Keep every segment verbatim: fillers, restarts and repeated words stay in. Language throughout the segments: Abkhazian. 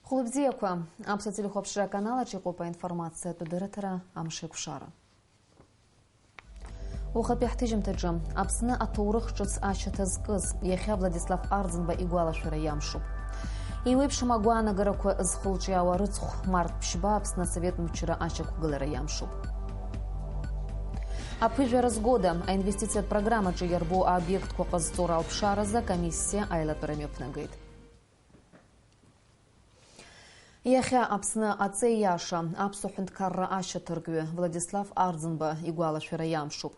Хәлыбзиақәа, Аԥсуа телехәаԥшра аканал аҿы иҟоуп аинформациатә дырраҭара Амшеиқәшара. Уахатәи ҳҭыжьымҭаҿы Аԥсны аҭоурых ҿыц ашьаҭа зкыз, иахьа Владислав Арӡынба игәалашәара иамшуп. Еиуеиԥшым агәаанагарақәа зхылҿиаауа рыцхә, март ԥшьба Аԥсны асовет мчра ашьақәгылара иамшуп. Аԥыжәара згода, аинвестициатә программаҿы иарбоу аобиектқәа ҟазҵо ралԥшааразы акомиссиа аилатәара мҩаԥнагеит. Иахьа Аԥсны аҵеи иаша, аԥсуа ҳәынҭқарра ашьаҭаркҩы Владислав Арӡынба игәалашәара иамшуп.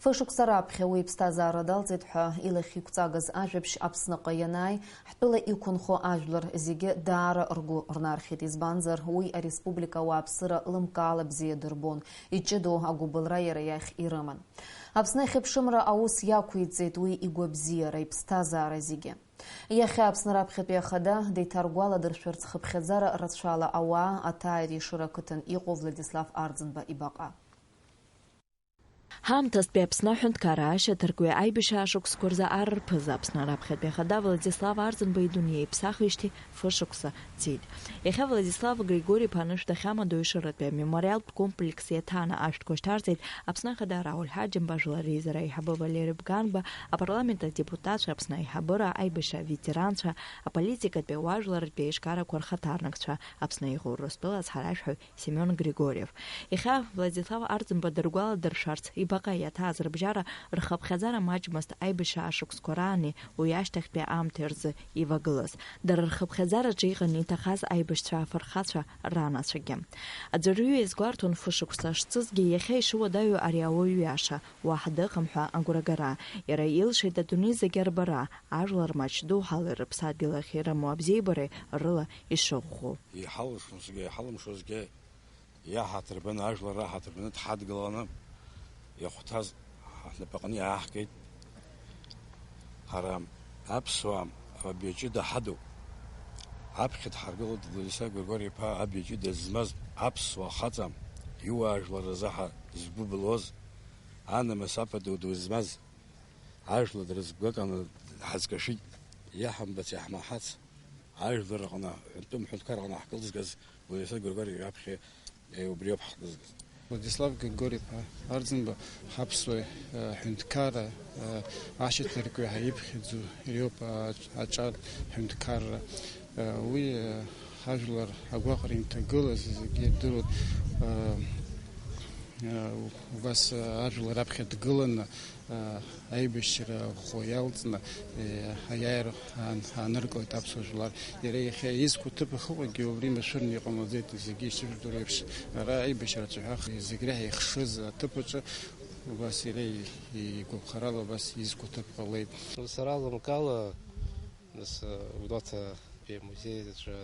Фышықәса раԥхьа уи иԥсҭазаара далҵит ҳәа илахьеиқәҵагаз ажәабжь Аԥсныҟа ианааи, ҳтәыла иқәынхо ажәлар зегьы даара ргәы рнархьит, избанзар, уи ареспублика ауааԥсыра лымкаала бзиа дырбон, иҷыдоу агәыбылра иара иахь ирыман. Аԥсны ахьыԥшымра аус иақәиҵеит уи игәабзиара, иԥсҭазаара зегьы. Иахьа Аԥсны раԥхьатәи ахада деиҭаргәаладыршәарц хыԥхьаӡара рацәала ауаа аҭааира ишыра ақыҭан иҟоу Владислав Арӡынба ибаҟа. Ҳаамҭазтәи Аԥсны аҳәынҭқарра ашьаҭаркҩы аибашьра ашықәсқәа рзы ар рԥыза Аԥсны раԥхьатәи ахада Владислав Арӡынба идунеи иԥсахижьҭеи фышықәса ҵит. Иахьа Владислав Григори-иԥа анышә дахьамадоу Ешыратәи амемориалтә комплекс иаҭааны ашәҭқәа шьҭарҵеит Аԥсны Ахада Рауль Ҳаџьымба, Ажәлар Реизара аиҳабы Валери Бганба, апарламент адепутатцәа, Аԥсны аиҳабыра, аибашьра аветеранцәа, аполитикатәи ауаажәларратәи еиҿкаарақәа рхаҭарнакцәа, Аԥсны иҟоу Урыстәыла ацҳаражәҳәаҩ Семион Григорьев. Иахьа Владислав Арӡынба дыргәаладыршәарц ибаҟа иаҭааз рыбжьара рхыԥхьаӡара маҷмызт аибашьра ашықәсқәа раани уи ашьҭахьтәи аамҭеи рзы ивагылаз. Дара рхыԥхьаӡараҿы иҟан иҭахаз аибашьцәа афырхацәа ранацәагьы. Аӡәырҩы иазгәарҭон фышықәса шцызгьы, иахьа ишыуадаҩу ари ауаҩы иаша, уаҳа дыҟам ҳәа агәрагара. Иара илшеит адунеи зегьы арбара, ажәлар маҷ доуҳала рыԥсадгьыл ахь ирымоу абзиабареи рыла ишыӷәӷәоу. Иҳалшозгьы, иҳалымшозгьы, иаҳаҭыр баны, ажәлар раҳаҭыр баны дҳадгыланы, иахәҭаз ҳнапаҟны иааҳгеит. Ҳара аԥсуаа абаҩ ҷыда ҳадуп. Аԥхьа дҳаргылоит Владислав Григори-иԥа, абаҩ ҷыда змаз аԥсуа хаҵа, иуаажәлар рзы ҳа згәы былуаз, анамыс апату ду змаз, ажәлар дрызгәаканы ҳазкашәит, иаҳамбац, иаҳмаҳац, ажәлар рҟны, ҳәынтәым ҳәынҭқар рҟны ҳкылзгаз Владислав Григори раԥхьа, е, убриоуп ҳкылзгаз. Владислав Григори-иԥа Арӡынба ҳаԥсуа, е, ҳәынҭқарра, е, ашьаҭаркҩы ҳәа иԥхьаӡоу иоуп, а-, аҿар ҳәынҭқарра. Е, уи, е, ҳажәлар агәаҟра инҭагылаз зегьы ирдыруеит, е, е, убас, е, ажәлар раԥхьа дгыланы, аибашьра ӷәӷәа иалҵны, аиааира аан-, ааныркылеит аԥсуа жәлар. Иара иахьа изқәа ҭыԥ ахьыҟоугьы убри машәырны иҟамлаӡеит, зегьы ишыжәдыруа еиԥш. Ара аибашьра ацәаҳәа зегь реиҳа ихшыз аҭыԥ аҿы убас иара и-, игәаԥхарала убас изқәа ҭыԥ ҟалеит. Сара лымкаала, нас, Гәдоуҭатәи амузеи аҿы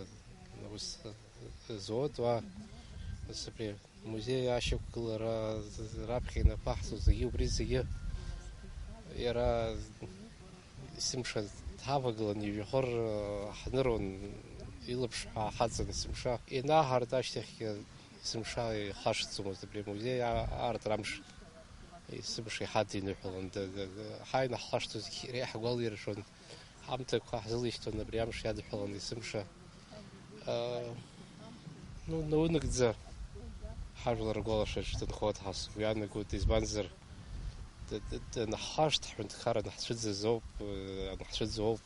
аус зуеит уа, нас, абри Амузеи ашьақәгылара раԥхьа инапы аҳҵо зегьы, убри зегьы иара есымша дҳавагылан, ижәҩахыр ҳныруан, илаԥш ҳәа ҳаҵан есымша. Инаҳарт ашьҭахьгьы есымша ихашҭӡомызт абри амузеи а-, аартра амш. Есымша иҳадиныҳәалон, д-, д-, д-, ҳааины ҳхашҭуазгьы иара иаҳгәалаиршәон. Ҳамҭақәа ҳзылишьҭуан абри амш иадҳәалан есымша. Э, ну, наунагӡа ҳажәлар ргәалашәаҿ дынхоит ҳәа сгәы иаанагоит, избанзар, д-, д-, данҳхашҭ, ҳҳәынҭқарра анҳцәыӡыз ауп, э, анҳцәыӡуа ауп,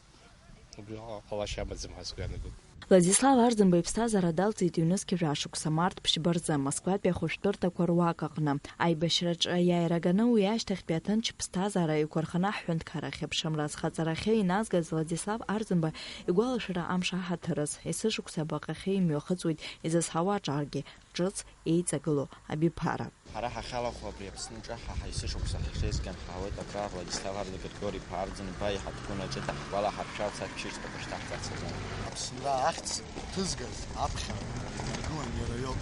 убри ҟалашьа амаӡам ҳәа сгәы иаанагоит. Владислав Арӡынба иԥсҭазаара далҵит ҩнызқьи жәашықәса март ԥшьба рзы Москватәи ахәышәтәырҭақәа руак аҟны. Аибашьраҿы аиааира ганы уи ашьҭахьтәи аҭынч ԥсҭазаара еиқәырханы аҳәынҭқарра ахьыԥшымра азхаҵарахьы иназгаз Владислав Арӡынба игәалашәара амш аҳаҭыраз, есышықәса абаҟахьы имҩахыҵуеит изызҳауа аҿаргьы, ҿыц еиҵагылоу абиԥара. Ҳара ҳахьалахәу абри Аԥсны аҿы ҳа ҳаисышықәса ҳшеизган ҳаауеит абра Владислав Григори-иԥа Арӡынба иҳаҭгәын аҿы даҳгәалаҳаршәарц, аччиҿқәа шьҭаҳҵарц азы. Аԥсынра ахьӡ ҭызгаз аԥхьа инаргылан иара иоуп.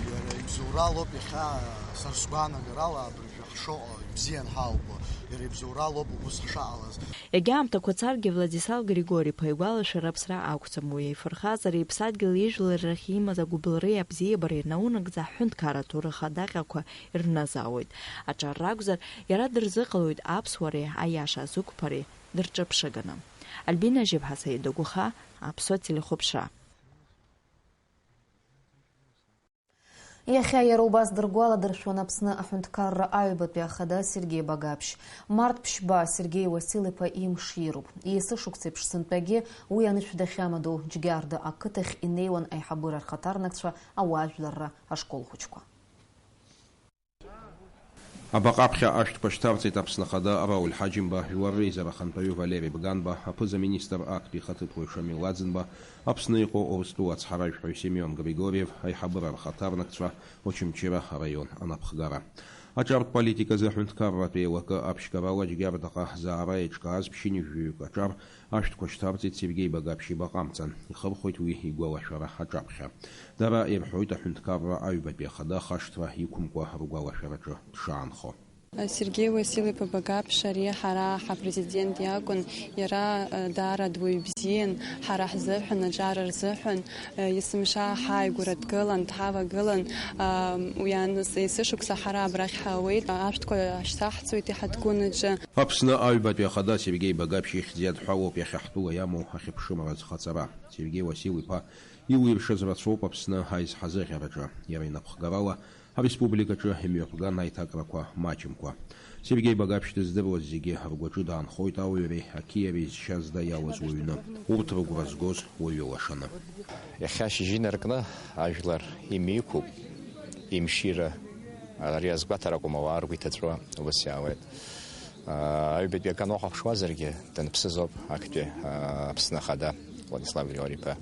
Иара ибзоуралоуп иахьа, сара сгәаанагарала, абыржәы ҳшыҟоу, ибзиан ҳаалго, иара ибзоуралоуп убыс ҳшаҟалаз. Егьа аамҭақәа царгьы Владислав Григори-иԥа игәалашәара аԥсра ақәӡам, уи ифырхаҵареи иԥсадгьыли ижәлари рахь имаз агәыбылреи абзиабареи наунагӡа аҳәынҭқарратә ҭоурых адаҟьақәа ирназаауеит. Аҿар ракәзар, иара дырзыҟалоит аԥсуареи аиаша азықәԥареи дырҿаԥшыганы. Альбина Жьыбҳа, Саида Гәыха, Аԥсуа телехәаԥшра. Иахьа иара убас дыргәаладыршәон Аԥсны аҳәынҭқарра аҩбатәи ахада Сергеи Багаԥшь. Март ԥшьба Сергеи Уасил-иԥа имшироуп. Есышықәсеиԥш сынтәагьы уи анышә дахьамадоу Џьгьарда ақыҭахь инеиуан аиҳабыра рхаҭарнакцәа, ауаажәларра ашкол хәыҷқәа. Абаҟа аԥхьа ашәҭқәа шьҭарҵеит Аԥсны Ахада Рауль Ҳаџьымба, жәлар реизара ахантәаҩы Валери Бганба, аԥыза-министр актәи ихаҭыԥуаҩ Шамил Лаӡынба, Аԥсны иҟоу Урыстәыла ацҳаражәҳәаҩ Семион Григорьев, аиҳабыра рхаҭарнакцәа, Очамчыра араион анапхгара. Аҿартә политиказы аҳәынҭқарратә еилакы аԥшьгарала Џьгьардаҟа заара еиҿкааз ԥшьынҩажәаҩык аҿар ашәҭқәа шьҭарҵеит Сергеи Багаԥшь ибаҟа амҵан, ихырхәеит уи игәалашәара аҿаԥхьа. Дара ирҳәоит аҳәынҭқарра аҩбатәи ахада ахашҭра иқәымкәа ргәалашәараҿы дшаанхо. Сергеи Уасил-иԥа Багаԥшь ари ҳара ҳапрезидент иакәын, иара, э, даара дуаҩ бзиан, ҳара ҳзыҳәан, аҿар рзыҳәан, э, есымша ҳааигәара дгылан, дҳавагылан, а, уи аан-, есышықәса ҳара абрахь ҳаауеит, ашәҭқәа шьҭаҳҵоит иҳаҭгәын аҿы. Аԥсны аҩбатәи ахада Сергеи Багаԥшь ихьӡ иадҳәалоуп иахьа ҳтәыла иамоу ахьыԥшымра зхаҵара. Сергеи Уасил-иԥа иуиршаз рацәоуп Аԥсны аизҳазыӷьараҿы. Иара инапхгарала ареспубликаҿы имҩаԥган аиҭакрақәа маҷымкәа. Сергеи Багаԥшь дыздыруаз зегьы ргәаҿы даанхоит ауаҩреи ақьиареи зшьа зда иалаз уаҩны, урҭ рыгәра згоз уаҩы лашаны. Иахьа ашьыжь инаркны ажәлар имеиқәуп, имшира, ари азгәаҭара акәым, ауаа ргәы иҭаҵәо убас иаауеит. Аҩбатәи акы ануахәаԥшуазаргьы, данԥсыз ауп актәи, а, Аԥсны Ахада Владислав Григори-иԥа.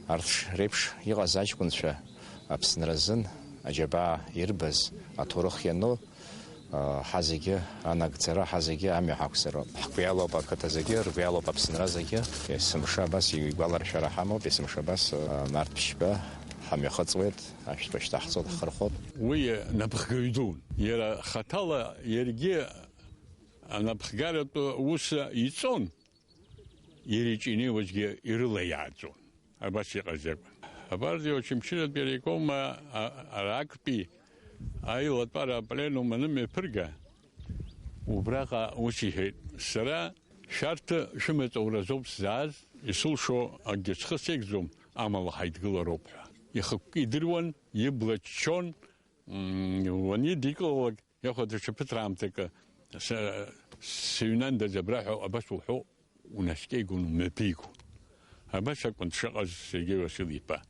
Арҭ реиԥш иҟаз аҷкәынцәа Аԥсны азын аџьабаа ирбаз, аҭоурых иану, а, ҳа зегьы анагӡара, ҳа зегьы амҩа ҳақәзароуп. Ҳгәы иалоуп ақыҭа зегьы, ргәы иалоуп Аԥсынра зегьы. Есымша абас игәаларшәара ҳамоуп, есымша абас, а, март ԥшьба ҳамҩахыҵуеит, ашәҭқәа шьҭаҳҵоит, ҳхырхәоит. Уи напхгаҩ дун. Иара хаҭала иаргьы анапхгаратә ус иҵон, иара иҿы инеиуазгьы ирылаиааӡон. Абас иҟаз акәын. Абарҭ Очамчыратәи араиком, а, а, актәи аилатәара апленум анымҩаԥырга, убраҟа ус иҳәеит, сара шәарҭ шәымаҵ ауразоуп сзааз, исылшо акгьы схы сеигӡом, амала ҳаидгылароуп ҳәа. Ихықәкы идыруан, ибла ччон, м, уанидикылалак, иахәа даҽа ԥыҭраамҭакы, с-, сыҩнандаз абра ҳәа абас уҳәо, унаскьеигон, умҩаԥигон. Абас акәын дшыҟаз Сергеи Васил-иԥа.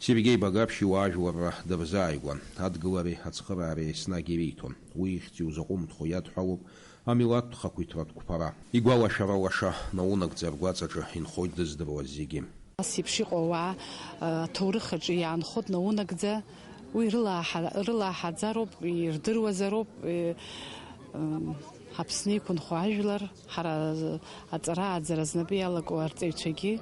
Сергеи Багаԥшь иуаажәларра дырзааигәан, адгылареи ацхыраареи еснагь ириҭон. Уи ихьӡ иузаҟәымҭхо иадҳәалоуп амилаҭтә хақәиҭратә қәԥара. Игәалашәара лаша наунагӡа ргәаҵаҿы инхоит дыздыруаз зегьы. Ас еиԥш иҟоу ауаа, э, аҭоурых аҿы иаанхоит наунагӡа, уи рылааҳа-, рылааҳаӡароуп, ирдыруазароуп, э, м, Аԥсны иқәынхо ажәлар, ҳара, э, аҵара-ааӡара знапы иалаку арҵаҩцәагьы.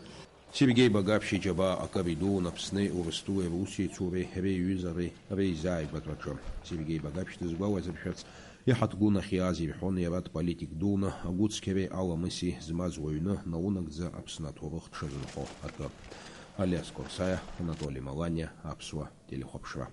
Сергеи Багаԥшь иџьабаа акыр идуун Аԥсни Урыстәылеи русеицуреи реиҩызареи реизааигәатәраҿы. Сергеи Багаԥшь дызгәалазыршәарц, иҳаҭгәын ахь иааз ирҳәон иара дполитик дуны, агәыцқьареи аламыси змаз уаҩны наунагӡа Аԥсны аҭоурых дшазынхо атәы. Алиас Корсаиа, Анатоли Маланиа, Аԥсуа телехәаԥшра.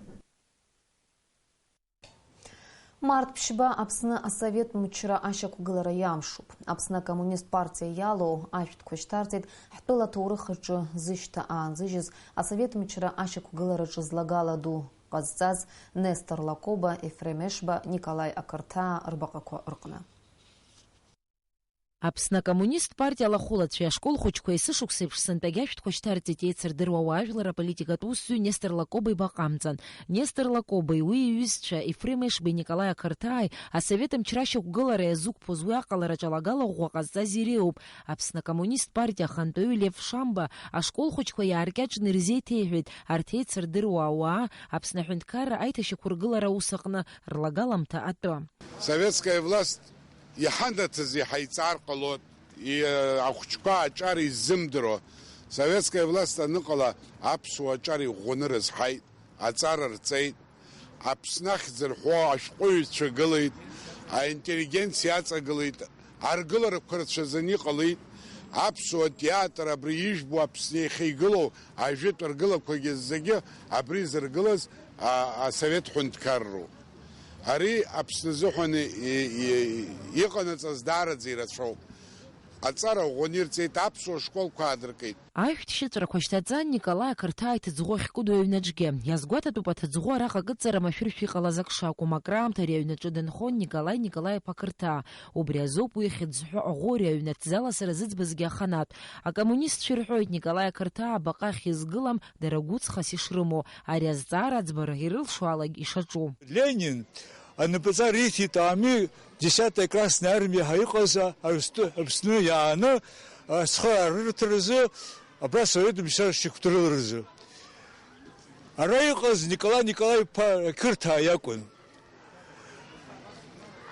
Март ԥшьба Аԥсны асовет мчра ашьақәгылара иамшуп. Аԥсны акоммунист партиа иалоу ашәҭқәа шьҭарҵеит ҳтәыла аҭоурых аҿы зышьҭа аанзыжьыз асовет мчра ашьақәгылараҿы злагала ду ҟазҵаз Нестор Лакоба, Ефрем Ешба, Николаи Ақырҭаа рбаҟақәа рҟны. Аԥсны акоммунист партиа алахәылацәеи ашкол хәыҷқәеи есышықәсеиԥш сынтәагьы ашәҭқәа шьҭарҵеит еицырдыруа ауаажәлар аполитикатә усзуҩ Нестор Лакоба ибаҟа амҵан. Нестор Лакобеи уи иҩызцәа Ефрем Ешбеи Николаи Ақырҭааи асовет мчра ашьақәгылара иазықәԥоз уи аҟалараҿы алагала ӷәӷәа ҟазҵаз иреиуоуп. Аԥсны акоммунист партиа ахантәаҩы Лев Шамба ашкол хәыҷқәа иааркьаҿны ирзеиҭеиҳәеит арҭ еицырдыруа ауаа Аԥсны аҳәынҭқарра аиҭашьақәыргылара аус аҟны рлагаламҭа атәы. Советская власть иҳанаҭыз иҳаиҵар ҟалоит, и-, ахәыҷқәа аҿар иззымдыруа. Советская власть аныҟала, аԥсуа аҿар иӷәӷәаны рызҳаит, аҵара рҵеит, Аԥсны ахьӡ рҳәо ашәҟәыҩҩцәа гылеит, аинтеллигенциа аҵагылеит, аргыларақәа рацәаӡаны иҟалеит, аԥсуа театр абри ижәбо Аԥсны иахьа игылоу ажәытә ргылақәагьы зегьы абри зыргылаз, а, асовет ҳәынҭқарроуп. Ари Аԥсны азыҳәан и-, и-, иҟанаҵаз даараӡа ирацәоуп. Аҵара ӷәӷәаны ирҵеит, аԥсуа школқәа аадыркит. Ашәҭшьыҵәрақәа шьҭаҵан Николаи ақырҭаа иҭыӡӷәы ахькыду аҩнаҿгьы. Иазгәаҭатәуп аҭыӡӷәы араҟа акыҵара машәыршәа иҟалаз ак шакәым. Акраамҭа ари аҩнаҿы дынхон Николаи Николаи-иԥа Қырҭаа. Убри азоуп уи ихьыӡ зҳәо аӷәы ари аҩнаҭӡала сара зыӡбазгьы аханатә. Акоммунистцәа ирҳәоит, Николаи ақырҭаа абаҟа ахьизгылам, дара гәыҵхас ишрымоу, ари азҵаара аӡбара ирылшо алагь ишаҿу. Ленин анапаҵа риҭеит ами, десятая Красная Армиа ҳәа иҟаз Аԥсны, Аԥсны иааны ацхыраарырҭаразы, абра Совет Мчра шьақәдырыларазы. Ара иҟаз Николаи Николаи-иԥа Қырҭаа иакәын.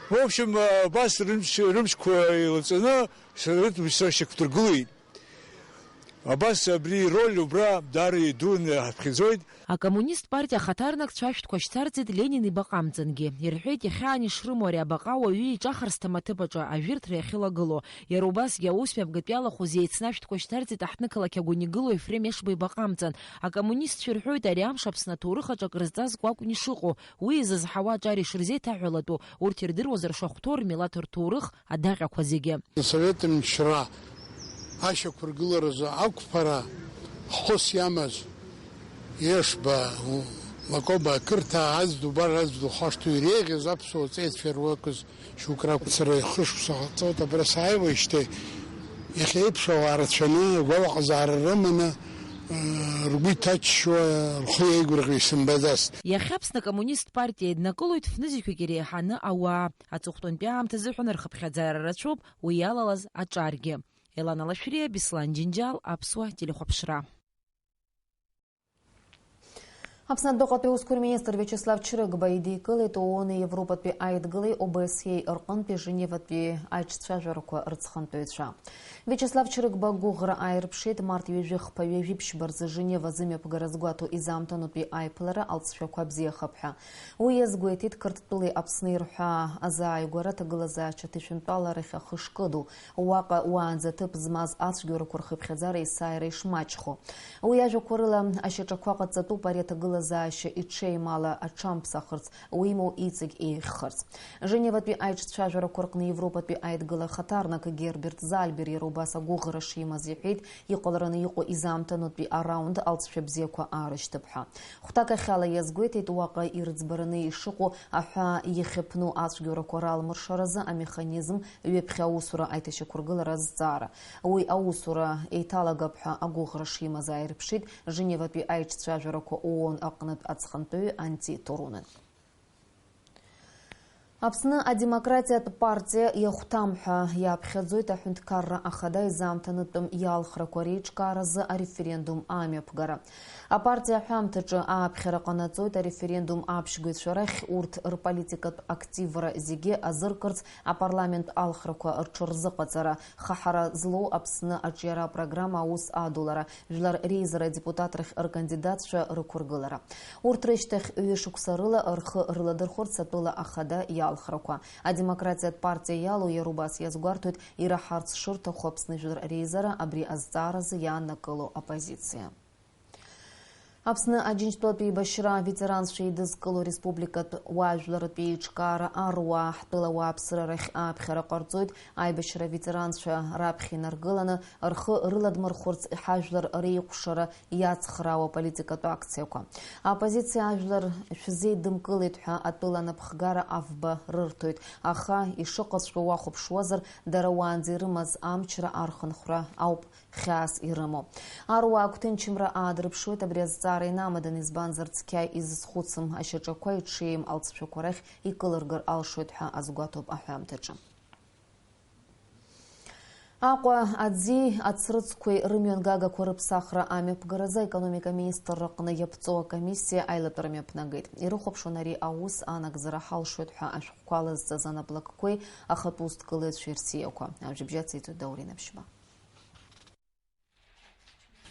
В общем, абас рымч-, рымчқәа еилаҵаны Совет Мчра шьақәдыргылеит. Абас абри ироль убра даара идуны ҳаԥхьаӡоит. Акоммунист партиа ахаҭарнакцәа ашәҭқәа шьҭарҵеит Ленин ибаҟа амҵангьы. Ирҳәеит, иахьаан ишрымоу ари абаҟа ауаҩы иҿахарсҭа маҭыԥаҿы ажәырҭра иахьылагылоу. Иара убасгьы аусмҩаԥгатә иалахәыз еицны ашәҭқәа шьҭарҵеит аҳҭнықалақь агәы игылоу Ефрем Ешба ибаҟа амҵан. Акоммунистцәа ирҳәоит, ари амш Аԥсны аҭоурых аҿы акрызҵазкуа акәын ишыҟоу. Уи изызҳауа аҿар ишырзеиҭаҳәалатәу, урҭ ирдыруазар шахәҭоу рмилаҭ рҭоурых адаҟьақәа зегьы. Асовет мчра ашьақәыргыларазы ақәԥара хҭыс иамаз Ешба, Лакоба ақырҭаа, аӡә дубар, аӡә духашҭуа иреиӷьыз аԥсуа ҵеицәа ируакыз шьоук ракәын. Сара хышықәса ҟаҵоит абра сааиуеижьҭеи, иахьа еиԥш ауаа рацәаны, агәалаҟазаара рыманы, э, ргәы иҭаччуа, рхы еигәырӷьо исымбаӡацт. Иахьа Аԥсны Акоммунист партиа еиднакылоит фнызқьҩык иреиҳаны ауаа. Аҵыхәтәантәи аамҭа азыҳәан рхыԥхьаӡара рацәоуп уи иалалаз аҿаргьы. Елана Лашәриа, Беслан Џьынџьал, Аԥсуа телехәаԥшра. Аԥсны адәныҟатәи аусқәа рминистр Виачеслав Чрыгба идикылеит ООН-и Европатәи аидгылеи ОБСЕ-и рҟынтәи Женеватәи аиҿцәажәарақәа рыҵхынтәаҩцәа. Виачеслав Чрыгба агәыӷра ааирԥшит март ҩажәи хԥа ҩажәи ԥшьба рзы Женева зымҩаԥгара згәаҭоу изаамҭанытәи аиԥылара алҵшәақәа бзиахап ҳәа. Уи иазгәеиҭеит Қырҭтәылеи Аԥсни рҳәаа азааигәара аҭагылазаашьа ҭышәынтәаларахь ахы шкыду, уаҟа уаанӡа ҭыԥ змаз ацәгьоурақәа рхыԥхьаӡара есааира ишмаҷхо. Уи иажәақәа рыла, ашьаҿақәа ҟаҵатәуп ари аҭагылазаашьа иҽеим ала аҽамԥсахырц, уимоу иҵегь еиӷьхарц. Женеватәи аиҿцәажәарақәа рҟны Европатәи аидгыла хаҭарнак Герберт Зальбер иара убас агәыӷра шимаз иҳәеит, иҟалараны иҟоу изаамҭанытәи араунд алҵшәа бзиақәа аарышьҭып ҳәа. Хәҭакахьала иазгәеиҭеит, уаҟа ирыӡбараны ишыҟоу аҳәаа иахьыԥну ацәгьоурақәа ралмыршаразы амеханизм ҩаԥхьа аусура аиҭашьақәыргылара азҵаара. Уи аусура еиҭалагап ҳәа агәыӷра шимаз ааирԥшит Женеватәи аиҿцәажәарақәа ООН аҟнытә аҵхантәаҩы Анти Турунен. Аԥсны адемократиатә партиа иахәҭам ҳәа иаԥхьаӡоит аҳәынҭқарра ахада изаамҭанытәым иалхрақәа реиҿкааразы ареферендум амҩаԥгара. Апартиа аҳәамҭаҿы ааԥхьара ҟанаҵоит ареферендум аԥшьгаҩцәа рахь урҭ рполитикатә активра зегьы азыркырц апарламент алхрақәа рҽырзыҟаҵара, хаҳара злоу Аԥсны аҿиара апрограмма аус адулара, жәлар реизара адепутатрахь ркандидатцәа рықәыргылара. Урҭ рышьҭахь ҩышықәса рыла рхы рыладырхәырц атәыла ахада иалхрақәа. Адемократиатә партиа иалоу иара убас иазгәарҭоит ираҳарц шырҭаху Аԥсны жәлар реизара абри азҵааразы иааннакыло оппозициа. Аԥсны Аџьынџьтәылатә еибашьра аветеранцәа еидызкыло республикатә уаажәларратә еиҿкаара аруаа ҳтәыла ауааԥсыра рахь ааԥхьара ҟарҵоит, аибашьра аветеранцәа раԥхьа инаргыланы, рхы рыладмырхәырц ҳажәлар реикәшара иацхраауа аполитикатә акциақәа. Аоппозициа ажәлар шәзеидымкылеит ҳәа атәыла анапхгара авба рырҭоит, аха ишыҟаҵәҟьоу уахәаԥшуазар, дара уаанӡа ирымаз амчра архынҳәра ауп хьаас ирымоу. Аруаа агәҭынчымра аадырԥшуеит абри азҵаара инамаданы, избанзар, цқьа изызхәыцым, ашьаҿақәа иҽеим алҵшәақәа рахь икылыргар алшоит ҳәа азгәаҭоуп аҳәамҭаҿы. Аҟәа аӡи ацрыҵқәеи рымҩангагақәа рыԥсахра амҩаԥгаразы аекономика аминистрра аҟны иаԥҵоу акомиссиа аилатәара мҩаԥнагеит. Ирыхәаԥшуан ари аус анагӡара ҳалшоит ҳәа ашәҟәқәа лазҵаз анаплакқәеи ахатә усҭгылаҩцәеи рсиақәа. Абжьыбжьац иҵоит Даур Инаԥшьба.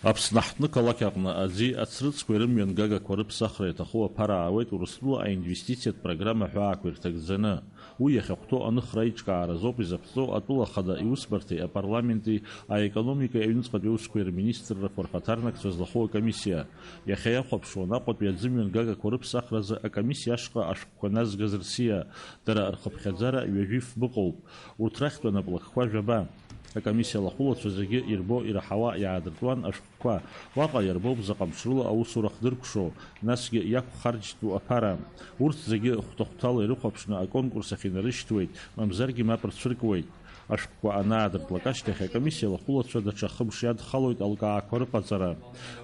Аԥсны ҳҭнықалақь аҟны аӡи ацрыҵқәеи рымҩангагақәа рыԥсахра иаҭаху аԥара аауеит Урыстәыла аинвестициатә программа ҳәаақәа ирҭагӡаны. Уи иахьахәҭоу аныхра аиҿкааразоуп изаԥҵоу атәыла ахада иусбарҭеи апарламенти аекономикеи аҩныҵҟатәи аусқәеи рминистррақәа рхаҭарнакцәа злахәу акомиссиа. Иахьа иахәаԥшуан Аҟәатәи аӡы мҩангагақәа рыԥсахразы акомиссиа ашҟа ашәҟәқәа назгаз рсиа, дара рхыԥхьаӡара ҩажәи фба ыҟоуп. Урҭ рахьтә анаплакқәа жәаба. Акомиссиа алахәылацәа зегьы ирбо, ираҳауа иаадыртуан ашәҟәқәа. Уаҟа иарбоуп заҟа мшрыла аусура хдыркәшо, насгьы иақәхарџьтәу аԥара. Урҭ зегьы хәҭа-хәҭала ирыхәаԥшны аконкурс ахь инарышьҭуеит, мамзаргьы мап рцәыркуеит. Ашәҟәқәа анаадыртлак ашьҭахь, акомиссиа алахәылацәа даҽа хымш иадхалоит алкаақәа рыҟаҵара.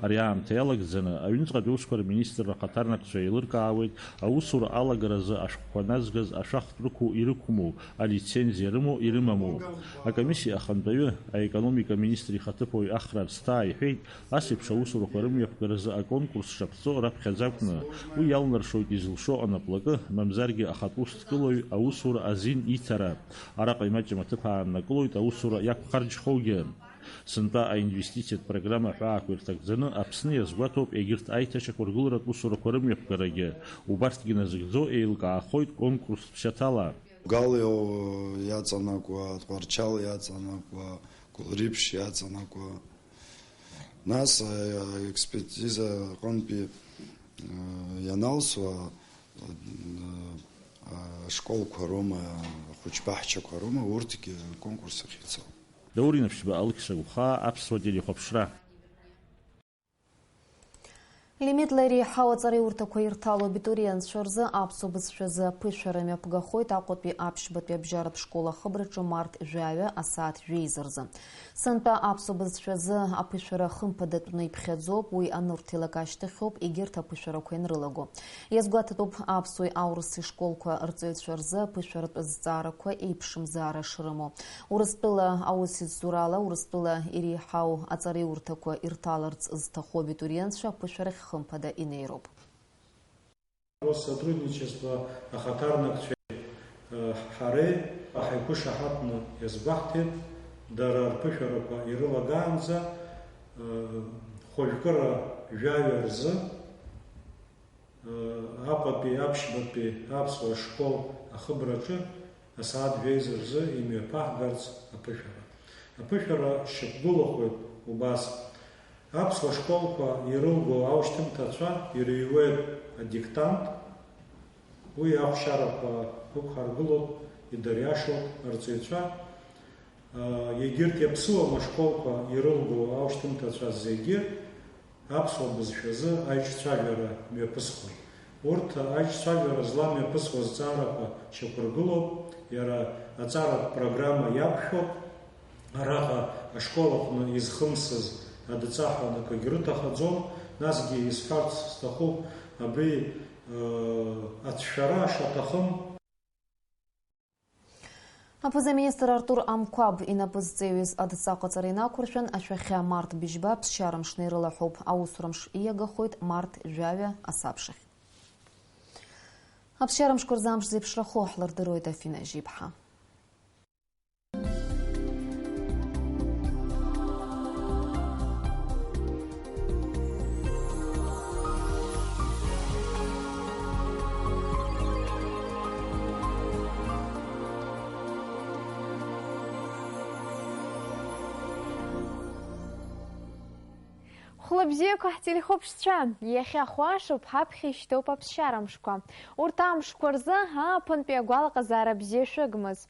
Ари аамҭа иалагӡаны, аҩныҵҟатәи аусқәа рминистрра ахаҭарнакцәа еилыркаауеит аусура алагаразы ашәҟәқәа назгаз ашәахтә рықәу-ирықәму, алицензиа рымоу-ирымаму. Акомиссиа ахантәаҩы, аекономика аминистр ихаҭыԥуаҩ Ахра Арсҭаа иҳәеит, ас еиԥш аусурақәа рымҩаԥгаразы аконкурс шаԥҵо раԥхьаӡа акәны, уи иалнаршоит изылшо анаплакы, мамзаргьы ахатә усҭгылаҩ аусура азин иҭара. Араҟа имаҷым аҭыԥ ааннакылоит аусура иақәхарџьхогьы. Сынтәа аинвестициатә программа аҳәаақәа ирҭагӡаны Аԥсны иазгәаҭоуп егьырҭ аиҭашьақәыргыларатә усурақәа рымҩаԥгарагьы. Убарҭгьы назыгӡо еилкаахоит конкурстә ԥсаҭала. Гал ио-, иаҵанакуа, Тҟәарчал иаҵанакуа, Гәылрыԥшь иаҵанакуа. Нас, а, аекспертиза аҟынтәи, а, ианалсуа, а, ашколқәа роума, ахәыҷбаҳчақәа роума, урҭгьы аконкурс ахь ицо. Даур Инаԥшьба, Алықьса Гәхаа, Аԥсуа телехәаԥшра. Лимитла иреиҳау аҵараиурҭақәа ирҭало абитуриентцәа рзы аԥсуа бызшәазы аԥышәара мҩаԥгахоит Аҟәатәи аԥшьбатәи абжьаратә школ ахыбраҿы март жәаҩа асааҭ жәеиза рзы. Сынтәа аԥсуа бызшәазы аԥышәара хымԥадатәны иԥхьаӡоуп, уи анырҭилак ашьҭахьоуп егьырҭ аԥышәарақәа ианрылаго. Иазгәаҭатәуп аԥсуеи аурыси школқәа рҵаҩцәа рзы аԥышәаратә зҵаарақәа еиԥшымзаара шрымоу. Урыстәыла аусеицурала Урыстәыла иреиҳау аҵараиурҭақәа ирҭаларц зҭаху абитуриентцәа аԥышәарахь хымԥада инеироуп. Россотрудничество ахаҭарнакцәеи, э, ҳареи ҳаиқәышаҳаҭны иазгәаҳҭеит, дара рԥышәарақәа ирылагаанӡа, э, хәажәкыра жәаҩа рзы Аҟәатәи аԥшьбатәи аԥсуа школ ахыбраҿы асааҭ жәеиза рзы имҩаԥаҳгарц аԥышәара. Аԥышәара шьақәгылахоит убас. Аԥсуа школқәа ирылго аушьҭымҭацәа ирыҩуеит адиктант. Уи ахәшьарақәа ықәҳаргылоит, идыриашоит арҵаҩцәа. Егьырҭ иаԥсуам ашколқәа ирылго аушьҭымҭацәа зегьы аԥсуа бызшәазы аиҿцәажәара мҩаԥысхоит. Урҭ аиҿцәажәара зламҩаԥысуа зҵаарақәа шьақәыргылоуп, иара аҵаратә программа иақәшәоуп. Араҟа ашкол аҟны изхымсыз адҵа ҳәа акагьы рыҭахаӡом, насгьы исҳәарц сҭахуп, абри, э, ацәшәара шаҭахым. Аԥыза-министр Артур Амқәаб инапы зҵаҩыз адҵа ҟаҵара инақәыршәан, ашәахьа март быжьба ԥсшьара мшны ирылаҳәоуп. Аусура мш ииагахоит март жәаҩа асабшахь. Аԥсшьара мшқәа рзы амш зеиԥшрахо ҳлырдыруеит Афина Жьиԥҳа. Хәлабзиақәа ҳтелехәаԥшцәа, иахьа хәашоуп, ҳаԥхьа ишьҭоуп аԥсшьара мшқәа. Урҭ амшқәа рзы ааԥынтәи агәалаҟазаара бзиа шәыгмыз.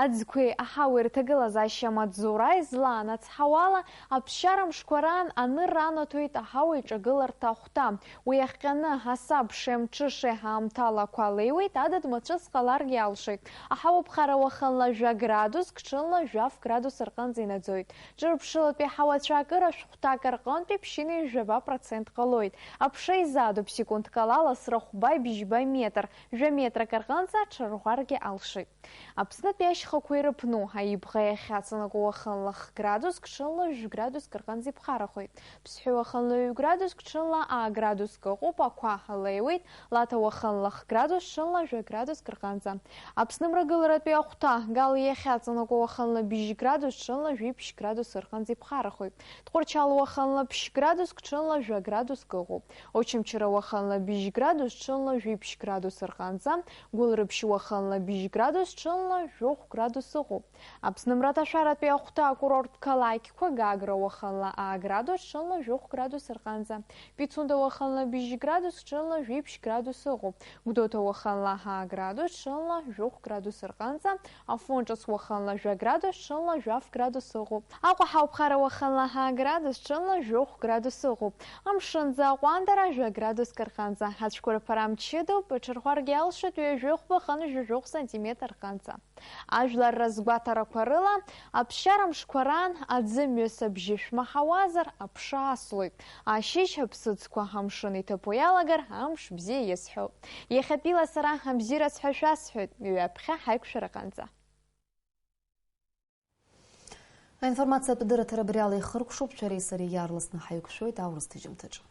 Аӡқәеи аҳауеи рҭагылазаашьа маҵзура излаанацҳауала, аԥсшьара мшқәа раан анырра анаҭоит аҳауа иҿагыларҭа ахәҭа. Уи иахҟьаны, ҳасаб шеи мҽышеи ҳаамҭала ақәа леиуеит, адыд мацәыс ҟаларгьы алшоит. Аҳауа ԥхара уахынла жәа градуск, ҽынла жәаф градус рҟынӡа инаӡоит. Ҿырԥшылатәи ҳауацәа акыр ашәҟәҭак рҟынтәи ԥшьынҩажәаба процент ҟалоит. Аԥша изаатуп секундк ала ласра хәба-бжьба метр, жәа метрак рҟынӡа аҽарӷәӷәаргьы алшоит. Аԥснытәи ашьхақәа ирыԥну, аибӷа иахьаҵанакуа уахынла х-градуск, ҽынла жәградуск рҟынӡа иԥхарахоит. Ԥсҳәы уахынла ҩ-градуск, ҽынла а-градуск ыҟоуп, ақәа леиуеит, Лаҭа уахынла х-градус, ҽынла жәа-градуск рҟынӡа. Аԥсны мрагыларатәи ахәҭа, Гал иахьаҵанакуа уахынла бжь-градус, ҽынла жәибжь-градус рҟынӡа иԥхарахоит. Тҟәарчал уахынла ԥшь-градус, градуск, ҽынла жәа градуск ыҟоуп. Очамчыра уахынла быжь градус, ҽынла жәиԥшь градус рҟынӡа, Гәылрыԥшь уахынла быжь градус, ҽынла жәохә градус ыҟоуп. Аԥсны мраҭашәаратәи ахәҭа акурорттә қалақьқәа: Гагра уахынла аа градус, ҽынла жәохә градус рҟынӡа, Пицунда уахынла быжь градус, ҽынла жәиԥшь градус ыҟоуп. Гәдоуҭа уахынла аа градус, ҽынла жәохә градус рҟынӡа, Афон Ҿыц уахынла жәа градус, ҽынла жәаф градус ыҟоуп. Аҟәа Ҳауԥхара уахынла аа градус, ҽынла жәохә градус ыҟоуп. Амшынӡы аҟәандара жәа градуск рҟынӡа, ацәқәырԥара мчыдоуп, иҽырхәаргьы алшоит ҩажәи хәба хынҩажәи жәохә сантиметр рҟынӡа. Ажәлар разгәаҭарақәа рыла, аԥсшьара мшқәа раан аӡы мҩас абжьы шәмаҳауазар, аԥша аслоит. Ашьыжь аԥсыӡқәа амшын иҭыԥо иалагар, амш бзиа иазҳәоуп. Иахьатәила сара абзиараз ҳәа шәасҳәоит, ҩаԥхьа ҳаиқәшәараҟынӡа. Аинформациатә дырраҭара абри ала ихыркәшоуп, шәареи сареи иаарласны ҳаиқәшәоит аурыс ҭыжьымҭаҿы.